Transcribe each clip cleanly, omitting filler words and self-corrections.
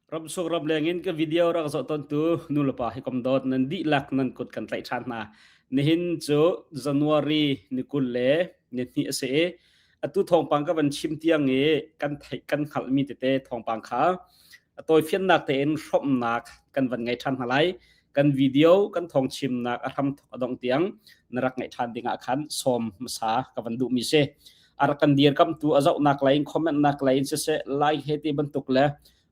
Ramsung ramleng in ka video rak zoh tawntu nulepa hi kom dawt nan dihlak nan kut kan tlaih ṭhan hna. Nihin cu January ni 20 le ni hnih a si i atu thawngpang ka van chim tiang i kan theih kan hngalhmi tete thawngpang kha a tawifiannak tein hrawmhnak kan van ngei ṭhan hna lai. Kan video kan thawng chimnak a hramthok a dongh tiang na rak ngaih ṭhan ding ah khan sawm hmasa ka van duhmi si. A rak kan dirkamtu a zohnak lei in comment nak lei in siseh like he ti bantuk le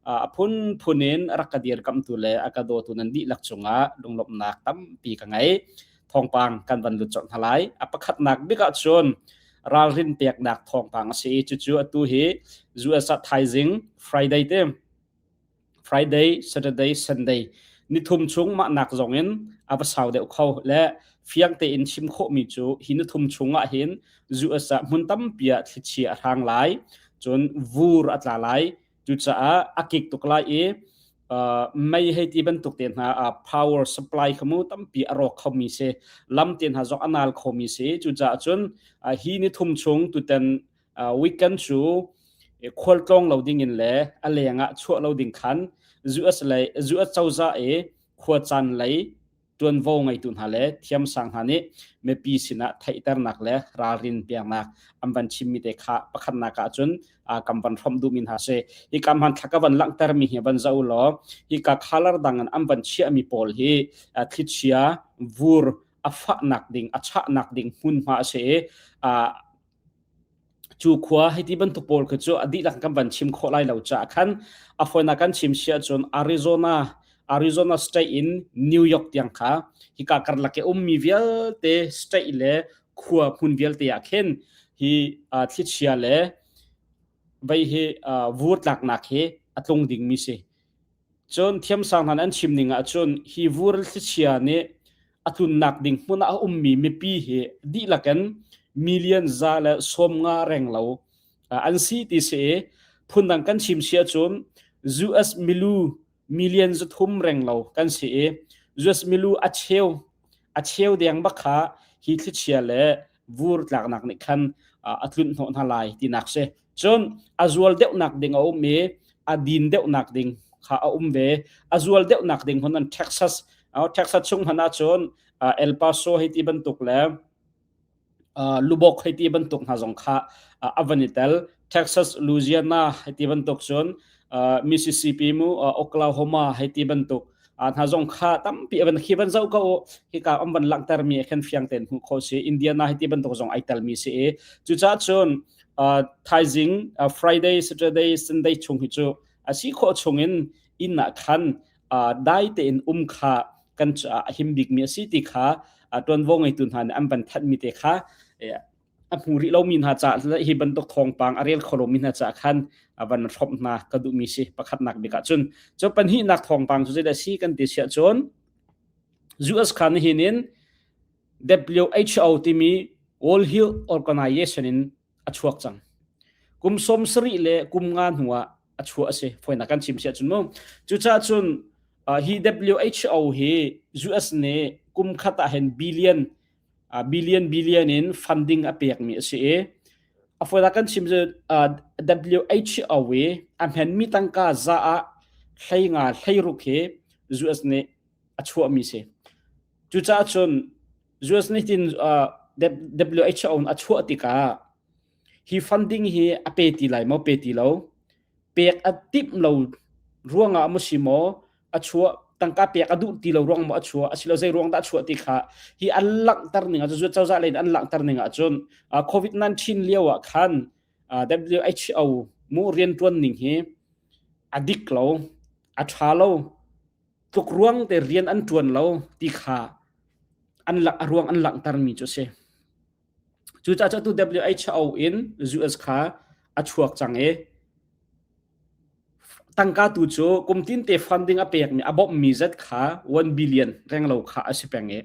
a phunphun in a rak ka dirkamtu le a ka dawtu nan dihlak cungah lunglawmhnak tampi ka ngei. Thawngpang kan van lut colh hna lai. A pakhatnak bik ahcun ralrin peknak thawngpang a si i cucu atu hi US ah thaizing Friday te Friday, Saturday, Sunday nithum chung mahnak zong in a va sau deuh kho le fiang tein chim khawhmi cu hi nithum chung ah hin US ah hmun tampi ah thlichia a hrang lai cun vur a tla lai. Cucaah a kik tuk lai i mei hei ti bantuk te hna power supply kha mu tampi a rawk khomi si, lam te hna zong a nal khomi si. Cucaah cun hi ni thum chung tutan weekend cu khualtlawng lo ding in le a leng ah chuah lo ding khan US lei US cozah i khuacaan lei ṭuanvo ngeitu hna le thiamsang hna nih mipi sinah theihternak le ralrin peknak an van chimmi te kha pakhatnak ah cun kan van hrawmh duhmi hna si. Hika hmanthlak ka van langhtermi hi van zoh law hika color dang in an van chiahmi pawl hi thlichia vur a fahnak ding a chahnak ding hmunhma a si i Cu khua hiti bantuk pawl khi cu a dihlak kan van chim khawh lai lo caah khan a fawinak kan chim si ahcun Arizona Arizona state in New York tiang kha hika karlak i ummi vialte state le khua hmun vialte ah khin hi thlichia le vei hi vur tlaknak hi a tlung dingmi si. Cun thiamsang hna nih an chim ning ahcun hi vur thlichia nih a tlunnak ding hmun ah a ummi mipi hi dihlak in million 150 renglo an si ti si i phundang kan chim si ahcun US milu million 300 renglo kan si i US milu a cheu deng bak kha hi thlichia le vur tlaknak nih khan a tlunh hnawh hna lai tinak si. Cun a zual deuhnak ding a um i a din deuhnak ding kha a um ve. A zual deuhnak ding hmun an Texas Texas chung hmanh ahcun El Paso hei ti bantuk le Lubbock hei ti bantuk hna zong kha a van i tel. Texas, Louisiana hei ti bantuk cun Mississippi mu Oklahoma hei ti bantuk hna zong kha tampi a van khi van zoh ko u. Hika an van langhtermi khan fiang tein hmuh khawh si. Indiana hei ti bantuk zong ai telmi si i cucaah cun thaizing Friday, Saturday, Sunday chung hi cu a si khawh chungin inn ah khan dai tein um kha kan caah a him bikmi a si ti kha ṭuanvo ngeitu hna nih an van thanhmi te kha a hmu rih lomi hna caah hi bantuk thawngpang a rel kho lomi hna caah khan a van hrawmh hna ka duhmi si pakhatnak bik ah cun. Cu pahnihnak thawngpang cu zeidah si kan ti siah cun US khan hin in WHO timi World Health Organization in a chuak cang. Kum 70 le kum nga hnu ah a chuah a si. Foinak kan chim siah cun mu. Cucaah cun hi WHO hi US nih kum khat ah hin billion billion billion in funding a pekmi a si i a foinak kan chim cu WHO i a hmenmi tangka za ah 15 16 hi US nih a chuahmi si. Cucaah cun US nih tin WHO a chuah tikah hi funding hi a pe ti lai maw pe ti lo, pek a timh lo ruangah maw si maw a chuah, tangka pek a duh ti lo ruang maw a chuah, asilo zei ruang dah a chuah ti kha hi an langhter ning ah cun cozah lei in an langhter ning ah cun COVID-19 lio ah khan WHO mu riantuan ning hi a dik lo, a tha lo, tluk ruang te rian an tuan lo ti kha an a ruang an langhter mi cu a si. Cucaah cu atu WHO in US kha a chuak cang i tangka tu cu kum tinte funding a pekmi a bawmhmi zat kha 1 billion renglo kha a si peng i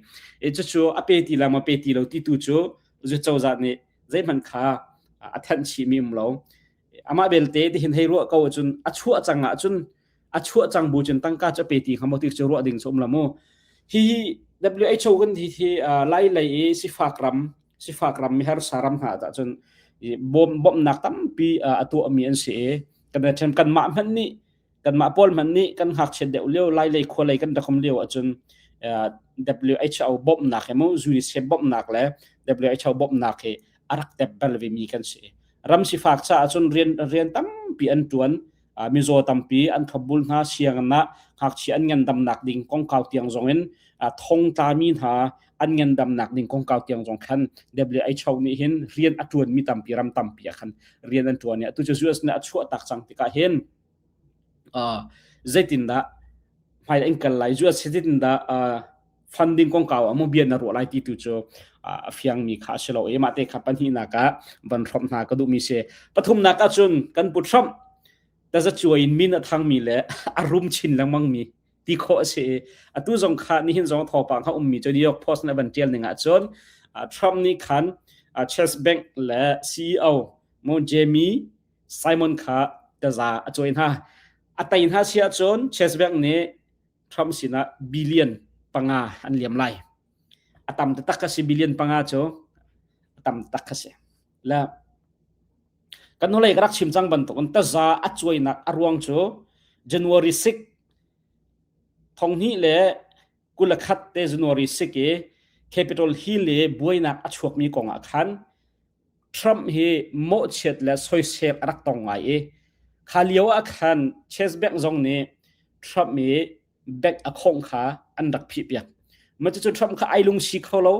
i cucu a pe ti la maw pe ti lo ti tu cu cozah nih zeihmanh kha a thanh chihmi um lo. Amah belte tihin hei ruah ko ahcun a chuah cang ahcun a chuah cang bu cun tangka cu a pe ti hnga maw ti cu ruah ding cu um lo mu. Hi WHO kan hi hi lai lei i sifak ram sifak ram mi harsa ram hna ah cun bawm bawmhnak tampi a tuahmi an si i kan kan mah hmanh nih Kanmah pawl hmanh nih kan ngakchiat deuh lio lai lei khua lei kan rak um lio ahcun WHO bawmhnak he mu UNICEF bawmhnak le WHO bawmhnak hi a rak tep bal ve mi kan si. Ram sifak caah cun rian rian tampi an tuan. Mizaw tampi an thlopbul hna sianginn ah ngakchia an ngandamnak ding kongkau tiang zong in thongtlami hna an ngandamnak ding kongkau tiang zong khan WHO nih hin rian a tuan mi tampi ram tampi ah khan rian an tuan i atu cu US nih a chuah tak cang tikah hin zeitindah hmai in kal lai US zeitindah funding kongkau ah mu bia na ruah lai ti tu cu a fiangmi kha a si lo i mah te kha pahnihnak ah van hrawmh hna ka duhmi si. Pathumnak ah cun kan pu Trump tazacuai in min a thangmi le a rum chin lengmangmi ti khawh a si i atu zong kha nihin zong thawngpang kha ummi cu New York Post nih van tial ning ah cun Trump nih khan Chase Bank le CEO mu Jamie Simon kha taza a cuai hna. A tei hna si ahcun Chase Bank nih Trump sinah billion panga an liam lai. A tam taktak a si billion panga cu a tam taktak a si. Le kan hnulei ka rak chim cang bantukin taza a cuainak a ruang cu January 6 thonghnih le 21 te January 6 i Capitol Hill i buainak a chuakmi kong ah khan Trump hi mawhchiat le soisel a rak tong ngai i kha lio ah khan Chase Bank zong nih Trump i bank a khongh kha an rak phih piak. Mah cucu Trump kha ai lungsi kho lo,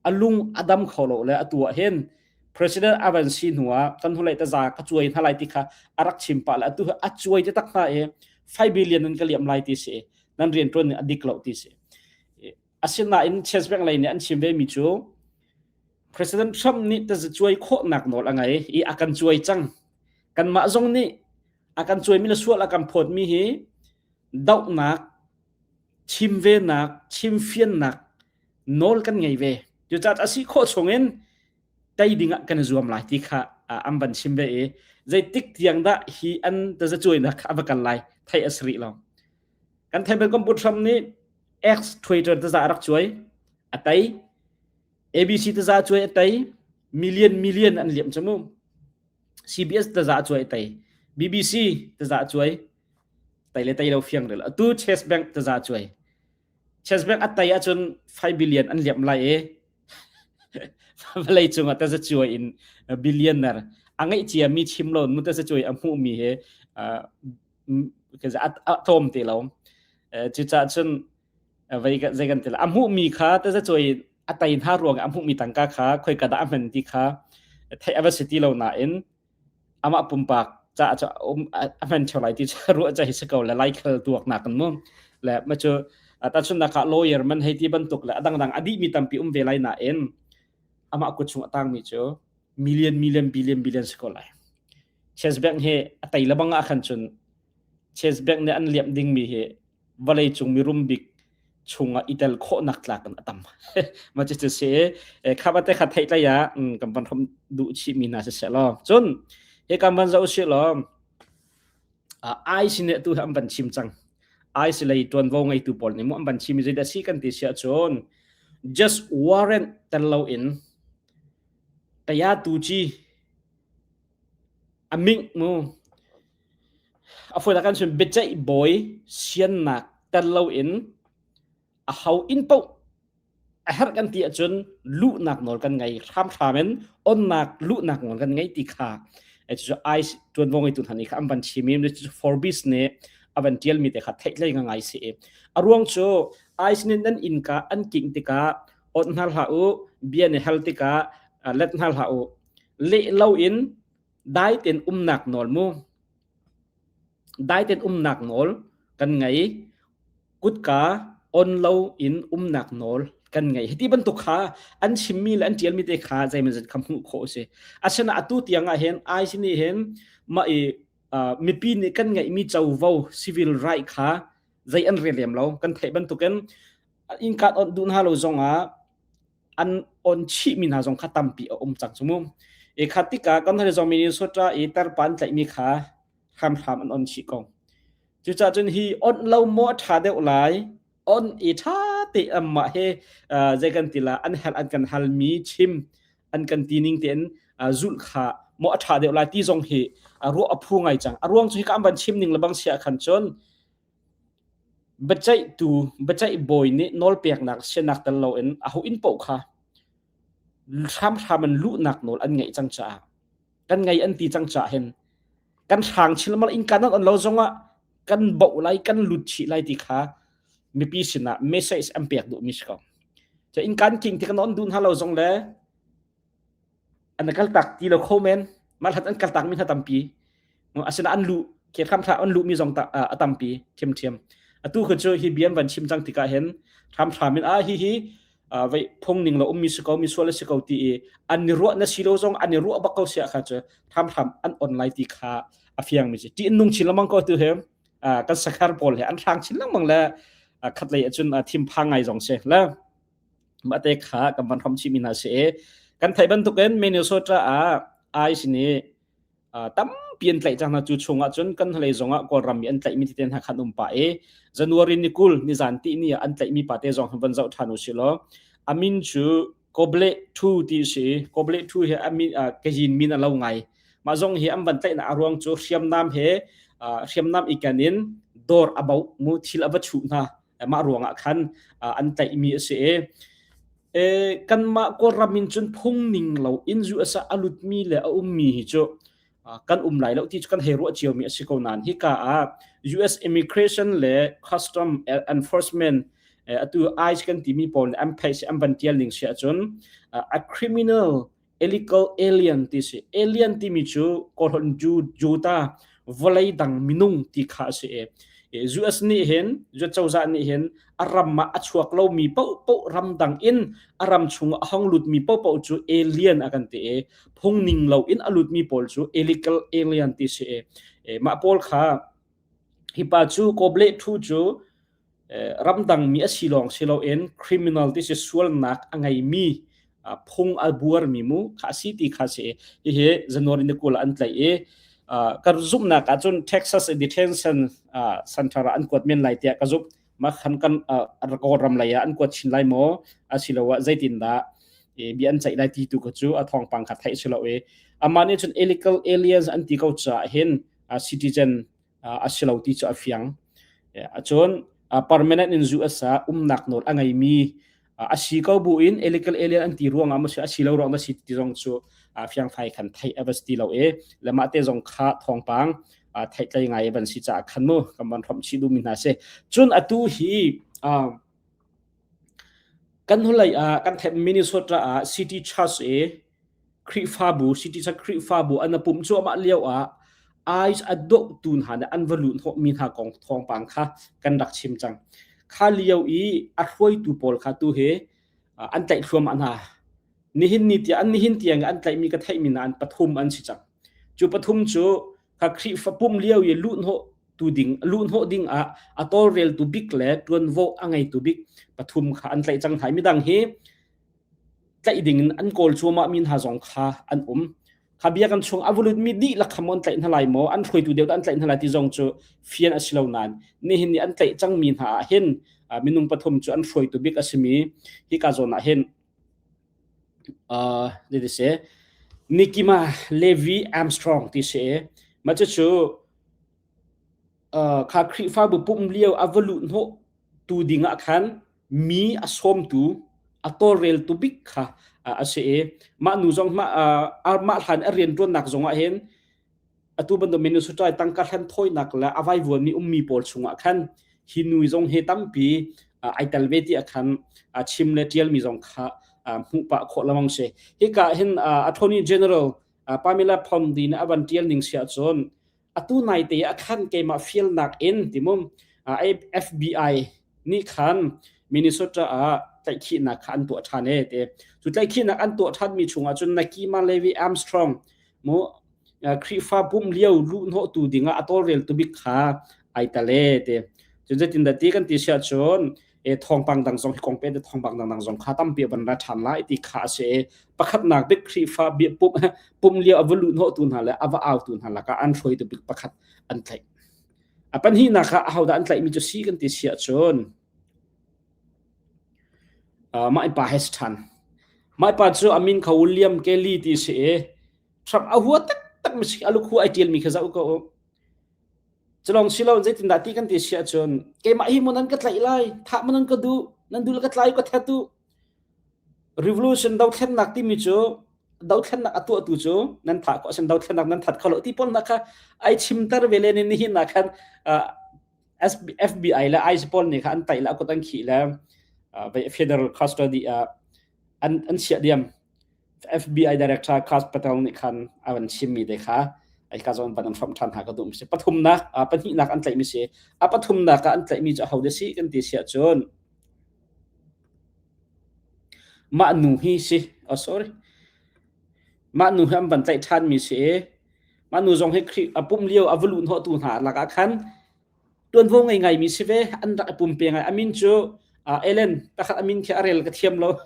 a lung a dam kho lo le atu ah hin President a van si hnu ah kan hnulei taza ka cuai hna lai ti kha a rak chim pah le atu hi a cuai te tak hna i 5 billion in ka liam lai ti si nan rian ṭuan ning a dik lo ti si. Asinain Chase Bank lei nih an chim ve mi cu President Trump nih tazacuai khawhnak nawl a ngei i a kan cuai cang. Kanmah zong nih a kan cuaimi le sual a kan phawtmi hi dohnak, chim venak, chimfiannak nawl kan ngei ve. Cucaah a si khawh chungin tei dingah kan i zuam lai ti kha an van chim ve i zeitik tiang dah hi an tazacuainak kha a va kal lai theih a si rih lo. Kan theih bal Pu Trump nih X Twitter taza a rak cuai, a tei. ABC taza cuai a tei million million an liam cu mu CBS taza cuai a tei BBC taza cuai tei le tei lo fiang rel atu Chase Bank taza cuai Chase Bank a tei ahcun 5 billion an liam lai i vawlei cungah taza cuai in billionaire a ngeih cia mi chim lo mu taza cuai a hmuh mi he a tlawm te lo cucaah cun zei kan ti a hmuhmi kha tazacuai a tei hna ruang a hmuhmi tangka kha khoika dah a hman ti kha theih a va si ti lo nain amah pumpak caah cu a hman theo lai ti cu ruah ca hi si ko le laikhal tuaknak kan mu le ma cu tahchunnak ah lawyer man hei ti bantuk le a dangdang a dihmi tampi um ve lai nain amah kut chung a tangmi cu million million billion billion si ko lai Chase Bank hi a tei lebang ah khan cun Chase Bank nih an liamh dingmi hi vawleicung mirum bik chungah i tel khawhnak tlak in a tam. Ma cu cu si kha te kha theih tlai ah kan van hrom duh chih mi hna si seh law. Cun hi kan van zoh si law IC nih tu an van chim cang. IC lei tuanvo ngeitu pawl nih mu an van chim mi zeidah si kan ti si ahcun just warrant tel lo in taya tu ci a ming mu A fawinak kan chim biaceih bawi siannak tel loin a ho inn paoh a herh kan ti ahcun luhnak nawl kan ngei hramhram in onnak luhnak nawl kan ngei ti kha cucu ICE ṭuanvo ngeitu hna nih kha an van chim i cucu Forbes nih a van ṭialmi te kha theihtlei ngai si i a ruang cu ICE nih nan innka an kingh tikah onh hna hlah u bia nih hal tikah let hna hlah u leh loin dai tein umnak nawl mu dai tein umnak nawl kan ngei kutka on lo in umnak nawl kan ngei hiti bantuk kha an chimmi le an ṭialmi te kha zeimazat kha hmuh khawh a si asina atu tiang ah hin IC nih hin mah i mipi nih kan ngeihmi covo civil right kha zei an rel lem lo kan theih bantukin innka on duh hna lo zongah an on chihmi hna zong kha tampi a um cang cu mu. E kha tikah kan hal zong Minnesota i tarpa an tlaihmi kha hramhram an on chih ko. Cucaah cun hi on lo maw a ṭha deuh lai on i ṭha te amah he zei kan ti la an hal an kan halmi chim an kan ti ning tein zulh kha maw a ṭha deuh lai ti zong hi ruah a phu ngai cang. A ruang cu hika an van chim ning le bang si ah khan cun biaceihtu biaceih bawi nih nawlpeknak sianak tel loin aho inn paoh kha hramhram in luhnak nawl an ngeih cang caah kan ngei an ti cang caah hin kan hrang chilmal innka nan on lo zongah kan boh lai kan lut chih lai ti kha mipi sinah message an pek duhmi si ko. Ca innka an king ti kan on duh hna lo zong le an kaltak ti lo kho men mah hlat an kaltak mi hna tampi asina an luh ke hramthla an luh mi zong a tampi thiamthiam atu khu cu hi bian van chim cang tikah hin hramhram in a hi hi vei phung ning lo ummi si ko mi sual si ko ti i an ni ruah na si lo zong an i ruah bak ko sia kha cu hramhram an online ti kha a fiang mi si ti nung chin lamang ko tu he kan sakhar pawl he an hrang chin lengmang le khatlei acun thim phang ngai zong si le Mah te kha kan van hrom chihmi hna si i kan theih bantukin Minnesota ah ICE nih tampi an tlaih cang hna cu chung ah cun kan hnulei zong ah Kawlram i an tlaihmi tete hna khan um pah i January ni 20 nizan ti ni ah an tlaihmi pa te zong van zoh ṭhan u si law a min cu Koble Thu ti si Koble Thu hi a min kayin min a lo ngai mah zong hi an van tlaihnak a ruang cu hriamnam he hriamnam i ken in dawr a bauh mu thil a va chuh hna mah ruangah khan an tlaihmi a si i kanmah Kawlram in cun phung ning lo in US ah a lutmi le a ummi hi cu kan um lai lo ti cu kan hei ruah ciomi a si ko nain hika ah US Immigration le Custom Enforcement atu ICE kan timi pawl nih an pheih an van tial ning si ahcun a criminal illegal alien ti si alien timi cu kawlholh Ju Juta vawlei dang minung ti kha a si i US nih hin US cozah nih hin a ram ah a chuak lomi paohpaoh ramdang in a ram chung a hong lutmi paohpaoh cu alien a kan ti i phung ning lo in a lutmi pawl cu illegal alien ti si i mah pawl kha hi pa cu Koble Thu cu ramdangmi a si lawng si loin criminal ti si sualnak a ngeimi phung a buarmi mu kha si ti kha si hihi January ni 20 an tlaih i ka zumhnak ahcun Texas detention center ah an kuat men lai tiah ka zumh mah khan kan ram lei ah an kuat chin lai maw asiloah zeitindah bia an ceih lai ti tu kha cu a thawngpang kha theih si lo i amah nih cun illegal aliens an ti ko caah hin citizen a si lo ti cu a fiang. Cun permanent in US ah umnak nawl a ngeimi a si ko bu in illegal alien an ti ruangah maw si a si lo ruang na si ti zong cu fiangfai khan theih a va si ti lo i le mah te zong kha thawngpang theihtlei ngai van si caah khan mu kan van hrawmh chih duhmi hna si. Cun atu hi kan hnulei ah kan theih Minnesota ah City Church i Khrihfabu City Church Khrihfabu an pumh cuahmah lio ah ICE a dohtu hna nih an va luh hnawhmi hna kong thawngpang kha kan rak chim cang. Kha lio i a hruaitu pawl kha tu hi an tlaih thluahmah hna. Nihin ni tiang an nihin tiang an tlaihmi ka theihmi nain pathum an si cang. Cu pathum cu kha Khrihfa pumh lio i luhhnawh tu ding luhhnawh ding ah a tawlreltu bik le ṭuanvo a ngeitu bik pathum kha an tlaih cang hna. Midang hi tlaih ding in an kawl cuahmah mi hna zong kha an um. Kha bia kan chung a vulut mi dihlak kha maw an tlaih hna lai maw, an hruaitu deuh an tlaih hna lai ti zong cu fian a si lo nain nihin ni an tlaih cang mi hna ah hin minung pathum cu an hruaitu bik a simi hika zawn ah hin uh, si Nikima Levi Armstrong ti si mah cucu kha Khrihfabu pumh lio a va luh hnawh tu ding ah khan mi a sawmtu a tawlreltu bik kha a si i mah nu zong mah mah hlan a rianṭuannak zong ah hin atu bantuk Minnesota i tangka hlan thawinak le a vaivuanmi ummi pawl chungah khan hi nu zong hi tampi ai tel ve ti ah khan chim le ṭialmi zong kha hmuh pah khawh lengmang si. Hika hin Attorney General Pamela Bondi nih a van ṭial ning si ahcun atu naite ah khan keimah fialnak in timum FBI nih khan Minnesota ah tlaihkhihnak kha an tuah ṭhan e te cu tlaihkhihnak an tuah ṭhanmi chungah cun Nakima Levi Armstrong mu Khrihfa pumh lio luhhnawhtu dingah a tawlreltu bik kha ai tel e te cun zeitindah ti kan ti siah cun e thawngpang dang zong hi kong pe te thawngpang dang dang zong kha tampi van ra ṭhan lai ti kha a si i pakhatnak bik Khrihfa bia pumh pumh lio a va luhhnawhtu hna le a va autu hna lakah an hruaitu bik pakhat an tlaih. A pahnihnak ah ahodah an tlaihmi cu si kan ti si ahcun uh, mah pa he si ṭhan. Mah pa cu a min kha William Kelly ti si i Trump a hua taktak mi si a lukhu ai tial mi kha zoh ko u. Culong silo zeitindah ti kan ti si ahcun keimah hi maw nan ka tlaih lai, thah maw nan ka duh, nan duh le ka tlai ka that u. Revolution dothlennak timi cu dothlennak a tuahtu cu nan thah khawh asin dothlennak nan that kho lo ti pawl hna kha ai chimter ve len in nihin ah khan FBI le ICE pawl nih kha an taih le a kut an khih le federal custody ah an an chiah diam. FBI director Kash Patel nih khan a van chimmi te kha ai ka zawn van an hrawmh ṭhan hna ka duh mi si. Pathumnak pahnihnak an tlaihmi si. A pathumnak ah an tlaihmi cu aho dah si kan ti si ahcun mah nu hi si. Oh sorry. Mah nu hi an van tlaih ṭhanmi si i mah nu zong hi Khrih a pum lio a va luh hnawhtu hna lakah khan Ṭuanvo ngei ngaimi si ve, an rak i pumpe ngai. A min cu uh, Ellen, pakhat a min khi a rel ka thiam lo.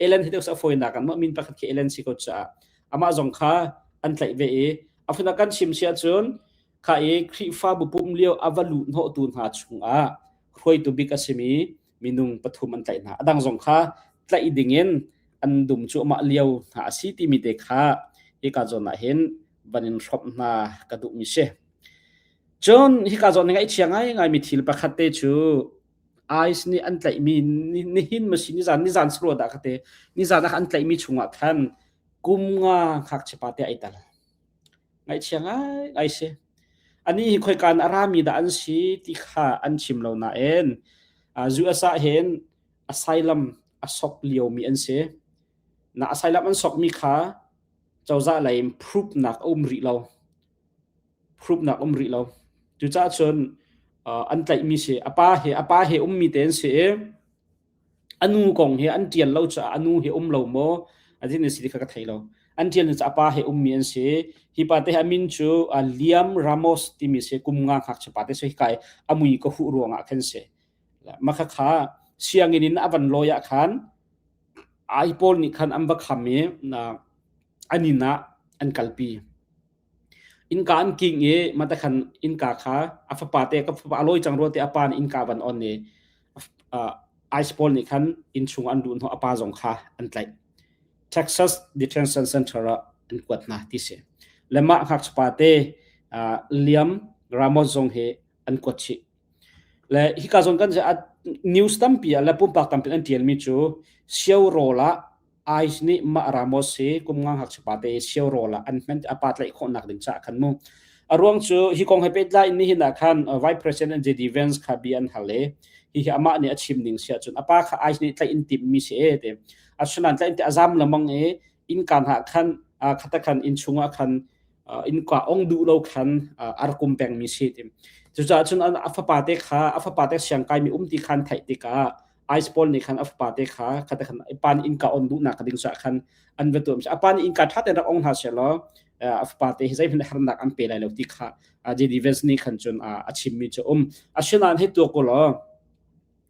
Ellen hi deuh a fawinak an min pakhat khi Ellen si ko caah amah zong kha an tlaih ve i a funa kan chim si ahcun kha i Khrihfabu pum lio a va luh hnawhtu hna chungah hruaitu bik a simi minung pathum an tlaih hna. A dang zong kha tlaih dingin an dum cu amah lio hna a si timi te kha hika zawn ah hin van in hrawmh hna ka duhmi si. Cun hika zawn i ngaihchia ngaingaimi thil pakhat te cu ICE nih an tlaihmi nihin maw si nizan nizan sarua dah ka te nizan ah an tlaihmi chungah khan kum nga ngakchia pa te ai tel. Ngaihchia ngaingai si. Anih hi khoika in a rami dah an si ti kha an chim lo nain US ah hin asylum a sok liomi an si. Na asylum an sokmi kha cozah lei in proof nak a um rih lo. hrupnak um rih lo. Cucaah cun an tlaihmi si a pa he a pa he ummi te an si i a nu kong hi an ṭial lo caah a nu hi um lo maw a zin si ti kha ka thei lo. An ṭial ni caah a pa he ummi an si. Hi pa te hi a min cu Liam Ramos timi si kum nga ngakchia pa te si hi kai a mui ka huh ruangah khan si. Mah kha sianginn in a van lawi ah khan ai pawl nih khan an va kham i an inn ah an kalpi. Innka an king i matakhan innka kha a fapa te ka fapa a lawi cang rua te a pa nih innka van on i ice pawl nih khan inn chung an luh hnawh a pa zong kha an tlaih. Texas Detention Center ah an kuat hna ti si. Le mah ngakchia te Liam Ramos zong hi an kuat chih. Le hika zawn kan news tampi ah le pumpak tampi an tialmi cu sio rawl ah ICE nih mah Ramos hi kum nga ngakchia pa te sio rawl ah an hman a pa tlaih khawhnak ding caah khan mu. A ruang cu hi kong he pehtlai in nihin ah khan Vice President JD Vance kha bia an hal i hihi amah nih a chim ning si ahcun a pa kha ICE nih tlaih in timh mi si e ti. Asinain tlaih in ti a zam lamang i innka hna khan khata khan inn chungah khan innka ong duh lo khan a rak um pengmi si ti. Cucaah cun a fapa te kha a fapa te siangkai mi um ti khan theih tikah ICE pawl nih khan a fapa te kha khata khan pa nih innka on duhnak ding caah khan an va tuah a pa nih innka ṭha tein rak ong hna sehlaw a fapa te hi zeihmanh harnak an pe lai lo ti kha JD Vance nih khan cun a chimmi cu um asinain hei tuak u law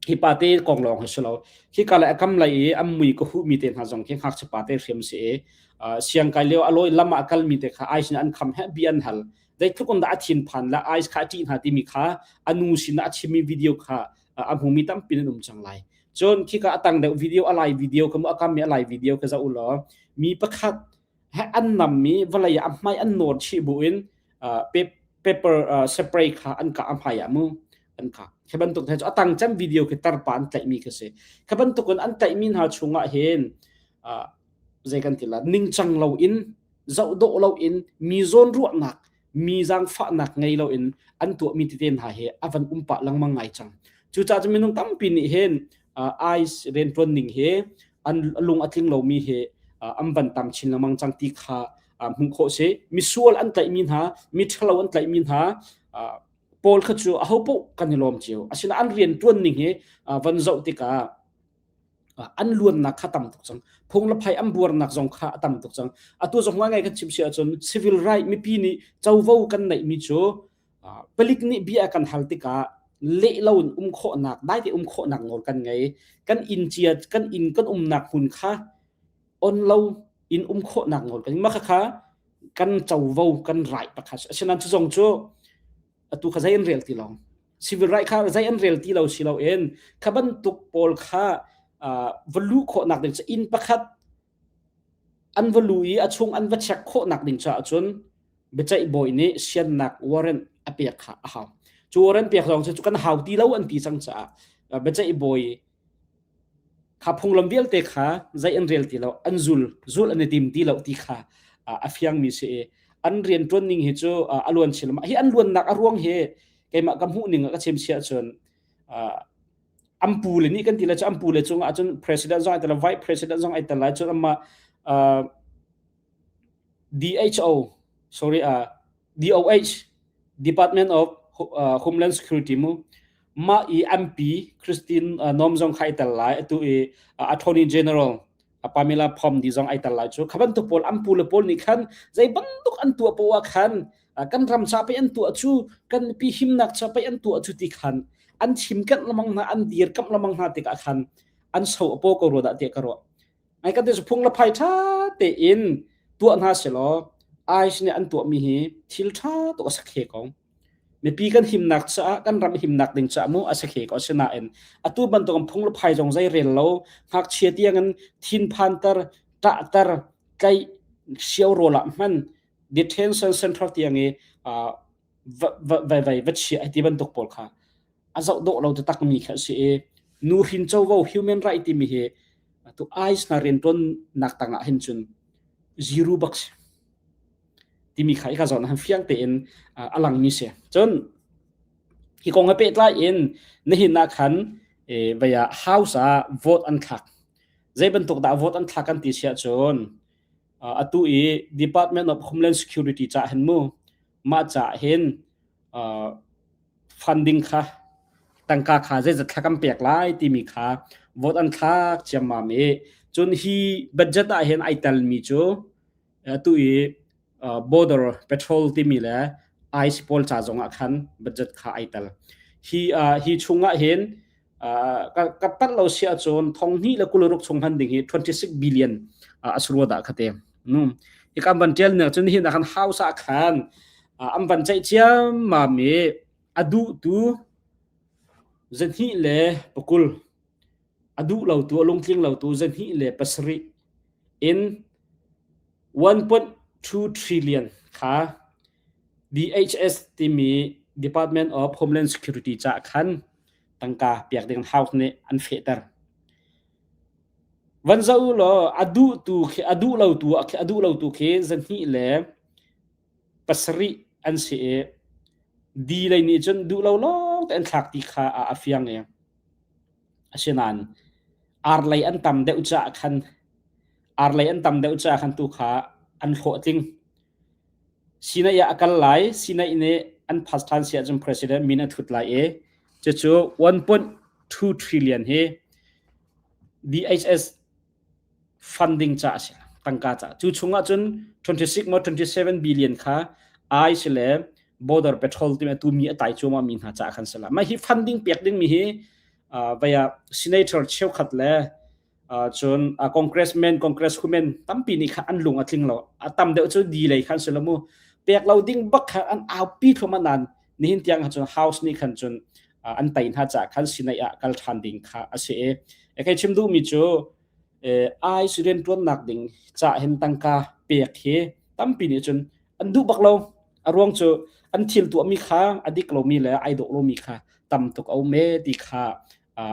hi pa te kong lawng hi si lo khi ka le a kam lai i an mui ka huh mi te hna zong khi ngakchia pa te hriam si i siangkai lio a lawi lam ah kal mi te kha ICE nih an kham he bi an hal zeitluk in dah a thin phan la ICE kha a ṭih hna timi kha a nu sin ah a chimmi video kha a hmumi tampi nan um cang lai cun khika a tang deuh video a lai video ka mu a kam mi a lai video ka zoh u law mi pakhat he an nam mi vawlei ah a hmai an nawr chih bu in paper spray kha an ka a hmai ah mu an ka khi bantuk he cu a tang cem video khi tarpa an tlaih mi khi si khi bantuk in an tlaih mi hna chungah hin zei kan ti la ningcang lo in zoh dawh lo in mi zawn ruahnak mi zaangfahnak ngei loin an tuahmi tete hna hi a van um pah lengmang ngai cang. Cucaah cun minung tampi nih hin ICE rianṭuan ning hi an lung a tling lomi hi an van tam chin lengmang cang ti kha hmuh khawh si. Misual an tlaihmi hna, mi ṭhalo an tlaihmi hna pawl kha cu ahopaoh kan i lawm cio. Asinain an rianṭuan ning hi van zoh tikah an luannak kha tam tuk cang phung le phai an buarnak zong kha a tam tuk cang atu zong ngai kan chim si ahcun civil right mipi nih covo kan neih mi cu palik nih bia kan hal tikah leh lo in um khawhnak dai te um khawhnak nawl kan ngei kan inn cia kan inn kan umnak hmun kha on lo in um khawhnak nawl kan mah kha kan covo kan right pakhat asinain cu zong cu atu kha zei an rel ti lo civil right kha zei an rel ti lo si lo in kha bantuk pawl kha va luh khawhnak ding cu inn pakhat An va lu i a chung an va check khawhnak ding caah cun biaceih bawi nih siannak warrant a pek kha a hau. Cu warrant pek zong cu kan hau ti lo an ti cang caah biaceih bawi kha phunglam vialte kha zei an rel ti lo an zul zul an i tim ti lo ti kha a fiangmi si i an rian ṭuan ning hi cu a luan chin hi an luannak a ruang hi keimah ka hmuh ning ah ka chim sia cun an pu le nih kan ti le cu an pu le cungah cun president zong ai tel vice president zong ai tel lai cun amah DHO sorry uh, DOH Department of uh, Homeland Security mu mah i MP Christine uh, Noem zong kha ai tel lai atu i uh, Attorney General Pamela Phom di zong ai tel lai cu kha bantuk pawl an pu le pawl nih khan zei bantuk an tuah poah khan kan ram ca pei an tuah cu kan mipi himnak ca pei an tuah cu ti khan an chim kanh lamang hna an dir kamh lamang hna tikah khan an so a paw ko rua dah tiah ka ruah ai kan te phung la phai tha tein tuah hna selaw ICE nih an tuahmi hi thil tha tuk a sakhe ko mipi kan himnak caah kan ram himnak ding caah mu a sakhe ko asinain atu bantuk phung le phai zong zei rel lo ngakchia tiangin thinphanter ṭahter tlaih sio rawl ah hman detention center tiang i vai vai va chia ti bantuk pawl kha a zoh dawh lo taktak mi kha si i nu hrin covo human right timi hi tu ICE na rian ṭuan nak tangah hin cun zero bak si timi kha i ka zawn han fiang tein a langmi si cun hi kong he pehtlai in nihin ah khan vaya house ah vote an thlak zei bantuk dah vote an thlak kan ti siah cun atu i Department of Homeland Security ca hin mu mah ca hin funding kha tangka kha zeizat thla kan pek lai timi kha vote an thlak ciammam i cun hi budget ah hin ai telmi cu atu i border patrol timi le ICE pawl ca zong ah khan budget kha ai tel. Hi hi chung ah hin ka pat lo si ahcun thong hnih le 26 chung hman ding hi 26 billion a si rua dah kha te. Hi kan van tial nek cun hin ah khan house ah khan an van ceih ciammam i a duh tu 220 a duh lo tu a lungtling lo tu 207 in 1.2 trillion kha DHS timi Department of Homeland Security caah khan tangka pek ding House nih an fehter. Van zoh u law a duh tu khi a duh lo tu a duh lo tu khi 207 an si i D lei nih cun duh lo lawng te an thlak ti kha a fiang i asinain ar lei an tam deuh caah khan ar lei an tam deuh caah khan tu kha an hlawhtling. Sinai ah a kal lai. Sinai nih an pass ṭhan si ahcun president min a thut lai i cucu 1.2 trillion hi DHS funding ca a si tangka ca. Cu chungah cun 26 maw 27 billion kha ICE le border patrol timi atu mi a tai cuahmah mi hna caah khan si la. Mah hi funding pek ding mi hi vaya senator cheukhat le cun congressman congresswomen tampi nih khan an lung a tling lo a tam deuh cu di lei khan si lo mu pek lo ding bak kha an aupi thluahmah nain nihin tiang cun house nih khan cun an tei hna caah khan sinai ah kal ṭhan ding kha a si i kai chim duhmi cu ICE rianṭuannak ding ca hin tangka pek hi tampi nih cun an duh bak lo a ruang cu an thil tuahmi kha a dik lomi le ai dawh lomi kha tam tuk a um e ti kha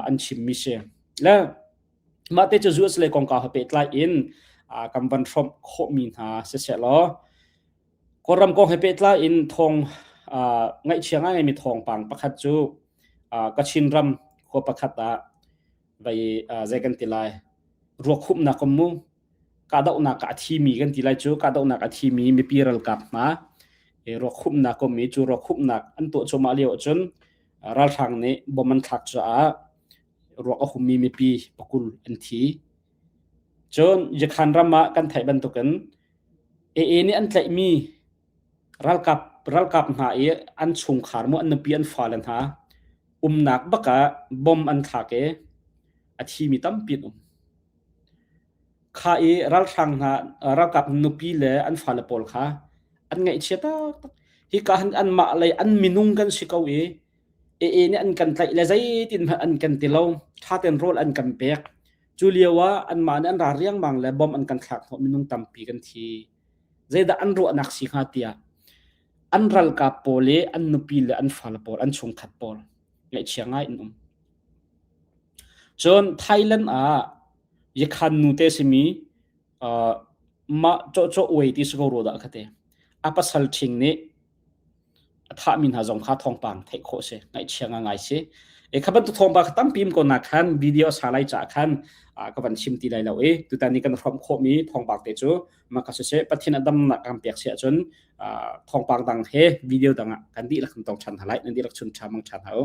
an chimmi si le mah te cu US lei kongkau he pehtlai in kan van hrawmh khawhmi hna siseh law Kawlram kong he pehtlai in thawng ngaihchia ngaingaimi thawngpang pakhat cu Kachin ram khua pakhat ah vai zei kan ti lai ruakhumhnak um mu kahdohnak ah a thimi kan ti lai cu kahdohnak a thimi mipi ralkap hna ruakhumhnak um i cu ruakhumhnak an tuah cuahmah lio ahcun ralhrang nih bom an thlak caah ruak a hummi mipi pakul an thi. Cun Yakhan ram ah kan theih bantukin AA nih an tlaihmi ralkap ralkap hna i an chungkhar mu an nupi an fale hna umnak bak ah bom an thlak i a thimi tampi an um. Kha i ralhrang hna ralkap nupi le an fale pawl kha an ngaihchia taktak. Hika hin anmah lei an minung kan si ko i AA nih an kan tlaih le zeitin hmanh an kan ti lo. Ṭha tein rawl an kan pek. Cu lio ah anmah nih an ra riangmang le bomb an kan thlak hnawh minung tampi kan thi. Zeidah an ruahnak si hnga tiah an ralkap pawl i an nupi le an fale pawl an chungkhat pawl ngaihchia ngai an um. Cun Thailand ah Yakhan nute simi uh, mah cawcawh uai ti si ko rua dah ka ti. A pasal ṭhing nih a thahmi hna zong kha thawngpang theih khawh si ngaihchia ngai si e kha bantuk thawngpang kha tampi ko na khan video sa lai ca khan ka van chim ti lai lo i tutan ni kan hrawm khawhmi thawngpang te cu maka siseh pathian a damnak kan pek si ahcun thawngpang dang he video dang ah kan dihlak kan tong ṭhan hna lai nan dihlak chun ṭha mang ṭhan hna u.